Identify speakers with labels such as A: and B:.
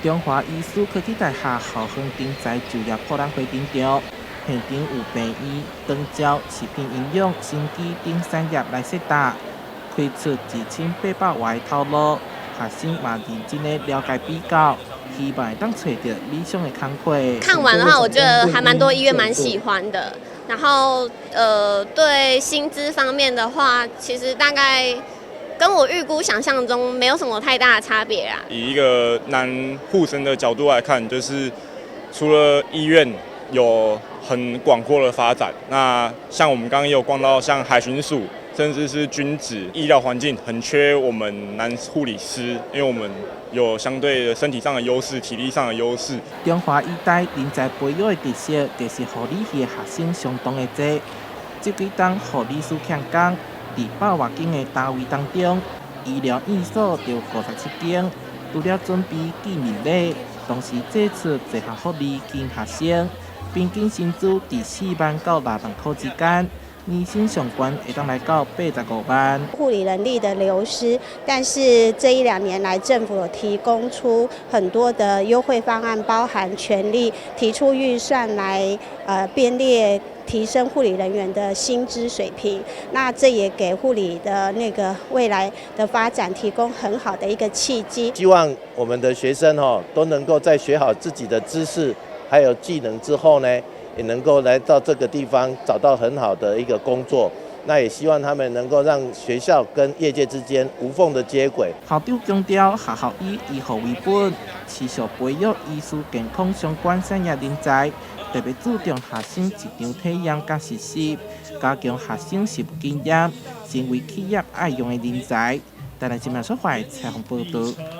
A: 中華醫事科技大學校園人才就業博覽會登場，現場有病院、長照、食品營養、生技等產業來設搭，開出1800外的頭路，學生嘛認真的了解比較，希望會當揣著理想的工課。
B: 看完的話，我覺得還蠻多醫院蠻喜歡的。然後，對薪資方面的話，其實大概跟我預估想象中沒有什麼太大的差別啊。
C: 以一個男護生的角度來看，就是除了醫院有很廣闊的發展，那像我們剛剛也有逛到像海巡署，甚至是軍職，醫療環境很缺我們男護理師，因為我們有相對的身體上的優勢、體力上的優勢。
A: 中華醫大人才培育的特色，就是護理系的學生相當的濟。這幾冬護理師欠工，佇100外間的單位當中，醫療院所就有57間，除了準備見面禮，同時祭出這項福利吸引學生，平均薪資佇4萬到6萬箍之間。年薪上懸會當來到85萬。
D: 護理人力的流失，但是這一兩年來，政府有提供出很多的優惠方案，包含全力提出預算來，編列提升護理人員的薪資水平。那這也給護理的那個未來的發展提供很好的一個契機。
E: 希望我們的學生哈都能夠在學好自己的知識還有技能之後呢，也能夠來到這個地方找到很好的一個工作，那也希望他們能夠讓學校跟業界之間無縫的接軌。
A: 校長強調，學校以醫護為本，持續培育醫事健康相關產業人才，特別注重學生職場體驗佮實習，加強學生實務經驗，成為企業愛用的人才。台南新聞所採訪報導。